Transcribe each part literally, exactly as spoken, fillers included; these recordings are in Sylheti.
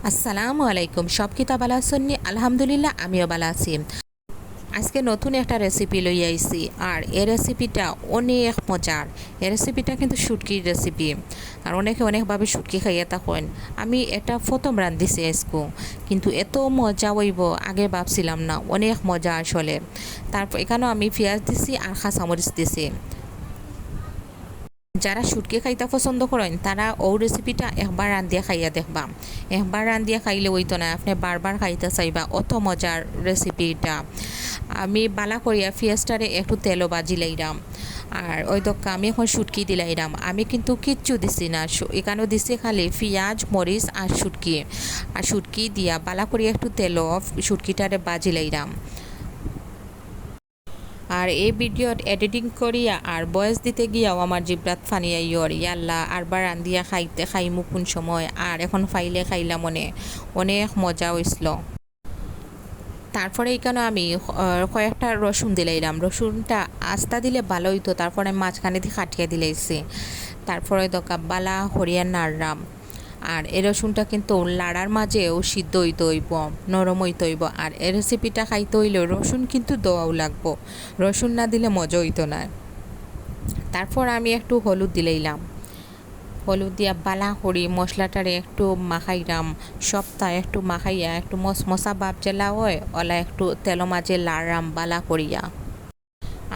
আসসালামু আলাইকুম, সব কিতা বালা আছইন নি? আলহামদুলিল্লাহ, আমিও বালা আছি। আজকে নতুন একটা রেসিপি লই আইছি, আর এই রেসিপিটা অনেক মজার। এই রেসিপিটা কিন্তু শুটকির রেসিপি, আর অনেকে অনেকভাবে শুটকি খাইয়া থাকইন। আমি এটা প্রথম রান্ধিছি আজকু, কিন্তু এত মজা অইবো আগে ভাবছিলাম না, অনেক মজা আসলে। তারপর এখানেও আমি পিয়াজ দিছি আর কাঁচামরিচ দিছি। যারা শুটকি খাইতা পছন্দ করইন, তারা অউ রেসিপিটা একবার রান্ধিয়া খাইয়া দেখবা। একবার রান্ধিয়া খাইলে অইতো না, আপনে বারবার খাইতা চাইবা, অত মজার রেসিপি এটা। আমি বালা করিয়া পিয়াজটারে একটু তেলো ভাজি লাইরাম। আর ওই দক্কা আমি এখন শুটকি দিলাইরাম, আমি কিন্তু কিচ্ছু দিছি না। শু-, এখানেও দিছি খালি পিয়াজ, মরিচ আর শুটকি। আর শুটকি দিয়া বালা করিয়া একটু তেলো শুটকিটারে ভাজি লাইরাম। আর এই ভিডিওর এডিটিং করিয়া আর ভয়েস দিতে গিয়াও আমার জিব্রাত ফানি আইয়র, ইয়াল্লা, আরবার রান্ধিয়া খাইতে খাইমু কোন সময়, আর এখন ফাইলে খাইলাম অনে, অনেক মজা অইছিল। তারপরে এখানে আমি, আহ, কয়েকটা রসুন দিলাইলাম। রসুনটা আস্তা দিলে ভালা অইতো, তারপরে মাঝখানেদি কাটিয়া দিলাইছি। তারপরে দক্কা বালা করিয়া নাড়রাম। আর এই রসুনটা কিন্তু লাড়ার মাঝেও সিদ্ধ অইতে অইবো, নরম অইতে অইবো। আর এই রেসিপিটা খাইতে অইলে রসুন কিন্তু দেওয়াও লাগবো, রসুন না দিলে মজা অইতো না। তারপর আমি একটু হলুদ দিলাইলাম, হলুদ দিয়া বালা করি মশলাটারে একটু মাখাইরাম, সবটা একটু মাখাইয়া একটু মশমশা ভাব যেলা অয়, অলা একটু তেলো মাঝে লাড়রাম বালা করিয়া।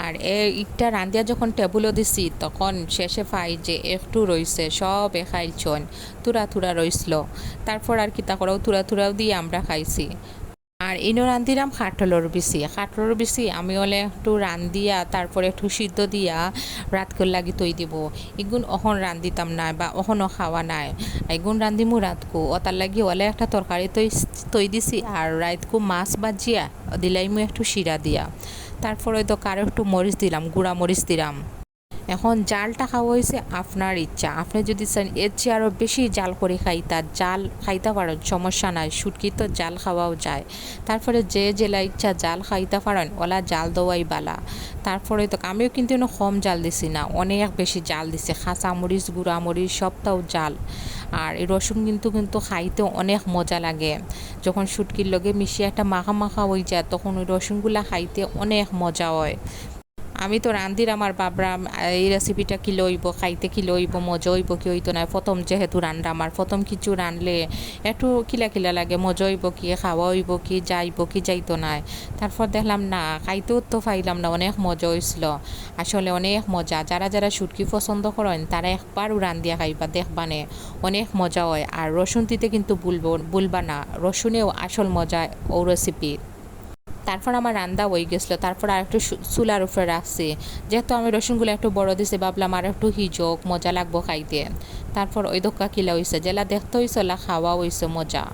আর এ ইটা রান্ধিয়া যখন টেবুলো দিছি, তখন শেষে পাই যে একটু রইছে, সবে খাইলছইন, থুড়া থুড়া রইছিল। তারপর আর কিতা করাও, থুড়া থুড়াও দিয়া আমরা খাইছি। আর ইনো রান্ধিরাম কাঠলর বিচি। কাঠলর বিচি আমি অলে একটু রান্ধিয়া, তারপরে একটু সিদ্ধ দিয়া রাতকুর লাগি থই দিমু। ইগুন অখন রান্ধিতাম নায় বা অখনও খাওয়া নায়। ইগুন রান্ধিমু রাতকু। অতার লাগি অলে একটা তরকারি থই, থই দিছি। আর রাইতকু মাছ ভাজিয়া দিলাইমু একটু শিরা দিয়া। তারপরে তো কারো একটু মরিচ দিলাম, গুঁড়া মরিচ দিলাম। এখন জালটা খাওয়া অইছে আপনার ইচ্ছা। আপনে যুদি চাইন এর চেয়ে আরও বেশি জাল করি খাইতা, জাল খাইতা পারইন, সমস্যা নাই, শুটকি তো জাল খাওয়াও যায়। তারপরে যে যেলা ইচ্ছা জাল খাইতা পারইন, অলা জাল দেওয়াই বালা। তারপরে তো আমিও কিন্তু ইনো কম জাল দিছি না, অনেক বেশি জাল দিছি, কাঁচা মরিচ, গুঁড়া মরিচ সবটাউ জাল। আর এই রসুন কিন্তু, কিন্তু খাইতে অনেক মজা লাগে, যখন শুটকির লগে মিশিয়া একটা মাখা মাখা অইযায়, তখন ওই রসুনগুলা খাইতে অনেক মজা অয়। আমি তো রান্ধিরাম আর ভাবরাম, এই রেসিপিটা কিলা অইবো, খাইতে কিলা অইবো, মজা অইবো কি অইতো নায়। প্রথম যেহেতু রান্ধিরাম, আর প্রথম কিছু রানলে একটু কিলা কিলা লাগে, মজা অইবো কি, খাওয়া অইবো কি, যাইবো কি যাইতো নায়। তারপর দেখলাম না, খাইতেও তো পাইলাম না, অনেক মজা অইছিল। আসলে অনেক মজা। যারা যারা শুটকি পছন্দ করইন, তারা একবারও রান্ধিয়া খাইবা, দেখবানে অনেক মজা অয়। আর রসুন দিতে কিন্তু ভুলবো, ভুলবা না, রসুনেও আসল মজা অউ রেসিপি। তারপর আমার রান্দা অই গেছিল, তারপর আর একটু সু-, চুলার উপরে রাখছি। যেহেতু আমি রসুনগুলা একটু বড় দিছি, ভাবলাম আর একটু হিজউক, মজা লাগবো খাইতে। তারপর ওই দক্কা কিলা অইছে, যেলা দেখতে অইছে, অলা খাওয়া অইছে মজা।